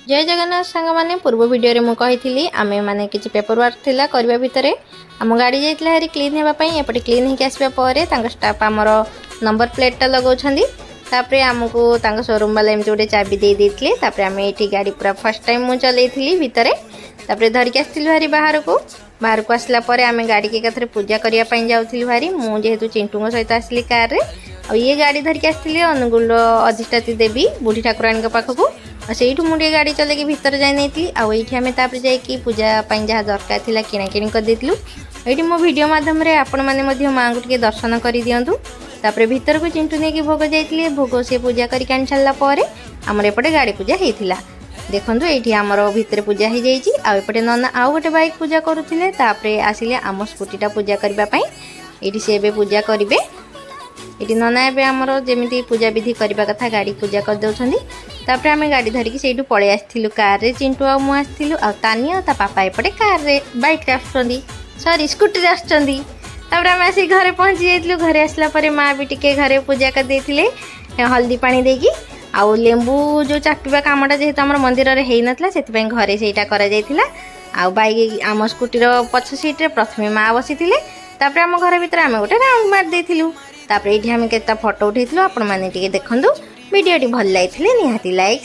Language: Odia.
ଜୟ ଜଗନ୍ନାଥ ସାଙ୍ଗମାନେ। ପୂର୍ବ ଭିଡ଼ିଓରେ ମୁଁ କହିଥିଲି, ଆମେ ମାନେ କିଛି ପେପର ୱାର୍କ ଥିଲା କରିବା ଭିତରେ ଆମ ଗାଡ଼ି ଯାଇଥିଲା ଭାରି କ୍ଲିନ୍ ହେବା ପାଇଁ। ଏପଟେ କ୍ଲିନ୍ ହେଇକି ଆସିବା ପରେ ତାଙ୍କ ଷ୍ଟାଫ୍ ଆମର ନମ୍ବର ପ୍ଲେଟ୍ଟା ଲଗାଉଛନ୍ତି। ତାପରେ ଆମକୁ ତାଙ୍କ ସୋରୁମ୍ ବାଲା ଏମିତି ଗୋଟେ ଚାବି ଦେଇ ଦେଇଥିଲେ। ତାପରେ ଆମେ ଏଇଠି ଗାଡ଼ି ପୁରା ଫାର୍ଷ୍ଟ ଟାଇମ୍ ମୁଁ ଚଲେଇଥିଲି ଭିତରେ। ତାପରେ ଧରିକି ଆସିଥିଲୁ ଭାରି ବାହାରକୁ। ବାହାରକୁ ଆସିଲା ପରେ ଆମେ ଗାଡ଼ିକି ଏକାଥରେ ପୂଜା କରିବା ପାଇଁ ଯାଉଥିଲୁ ଭାରି। ମୁଁ ଯେହେତୁ ଚିଣ୍ଟୁଙ୍କ ସହିତ ଆସିଲି କାର୍ରେ, ଆଉ ଇଏ ଗାଡ଼ି ଧରିକି ଆସିଥିଲେ ଅନୁଗୁଳର ଅଧିଷ୍ଠାତ୍ରୀ ଦେବୀ ବୁଢ଼ୀ ଠାକୁରାଣୀଙ୍କ ପାଖକୁ। ଆଉ ସେଇଠୁ ମୁଁ ଟିକେ ଗାଡ଼ି ଚଲେଇକି ଭିତରେ ଯାଇ ନେଇଥିଲି। ଆଉ ଏଇଠି ଆମେ ତାପରେ ଯାଇକି ପୂଜା ପାଇଁ ଯାହା ଦରକାର ଥିଲା, କିଣାକିଣି କରିଦେଇଥିଲୁ। ଏଇଠି ମୋ ଭିଡ଼ିଓ ମାଧ୍ୟମରେ ଆପଣମାନେ ମଧ୍ୟ ମାଆଙ୍କୁ ଟିକେ ଦର୍ଶନ କରିଦିଅନ୍ତୁ। ତାପରେ ଭିତରକୁ ଚିଣ୍ଟୁ ନେଇକି ଭୋଗ ଯାଇଥିଲେ। ଭୋଗ ସେ ପୂଜା କରିକି ଆଣି ସାରିଲା ପରେ ଆମର ଏପଟେ ଗାଡ଼ି ପୂଜା ହେଇଥିଲା। ଦେଖନ୍ତୁ, ଏଇଠି ଆମର ଭିତରେ ପୂଜା ହେଇଯାଇଛି। ଆଉ ଏପଟେ ନନା ଆଉ ଗୋଟେ ବାଇକ୍ ପୂଜା କରୁଥିଲେ। ତାପରେ ଆସିଲେ ଆମ ସ୍କୁଟିଟା ପୂଜା କରିବା ପାଇଁ। ଏଇଠି ସେ ଏବେ ପୂଜା କରିବେ। ଏଠି ନନା ଏବେ ଆମର ଯେମିତି ପୂଜା ବିଧି କରିବା କଥା, ଗାଡ଼ି ପୂଜା କରିଦେଉଛନ୍ତି। ତାପରେ ଆମେ ଗାଡ଼ି ଧରିକି ସେଇଠୁ ପଳେଇ ଆସିଥିଲୁ। କାର୍ରେ ଚିଣ୍ଟୁ ଆଉ ମୁଁ ଆସିଥିଲୁ, ଆଉ ତାନି ଆଉ ତା ପାପା ଏପଟେ କାର୍ରେ, ବାଇକ୍ରେ ଆସୁଛନ୍ତି, ସରି, ସ୍କୁଟିରେ ଆସୁଛନ୍ତି। ତାପରେ ଆମେ ଆସିକି ଘରେ ପହଞ୍ଚି ଯାଇଥିଲୁ। ଘରେ ଆସିଲା ପରେ ମା ବି ଟିକେ ଘରେ ପୂଜା କରିଦେଇଥିଲେ ହଳଦୀ ପାଣି ଦେଇକି। ଆଉ ଲେମ୍ବୁ ଯେଉଁ ଚାପିବା କାମଟା ଯେହେତୁ ଆମର ମନ୍ଦିରରେ ହେଇନଥିଲା, ସେଥିପାଇଁ ଘରେ ସେଇଟା କରାଯାଇଥିଲା। ଆଉ ବାଇକ୍, ଆମ ସ୍କୁଟିର ପଛ ସିଟ୍ରେ ପ୍ରଥମେ ମା ବସିଥିଲେ। ତାପରେ ଆମ ଘର ଭିତରେ ଆମେ ଗୋଟେ ରାଉଣ୍ଡ ମାରି ଦେଇଥିଲୁ। ତାପରେ ଏଇଠି ଆମେ କେତେଟା ଫଟୋ ଉଠେଇଥିଲୁ, ଆପଣମାନେ ଟିକେ ଦେଖନ୍ତୁ। ଭିଡ଼ିଓଟି ଭଲ ଲାଗିଥିଲେ ନିହାତି ଲାଇକ୍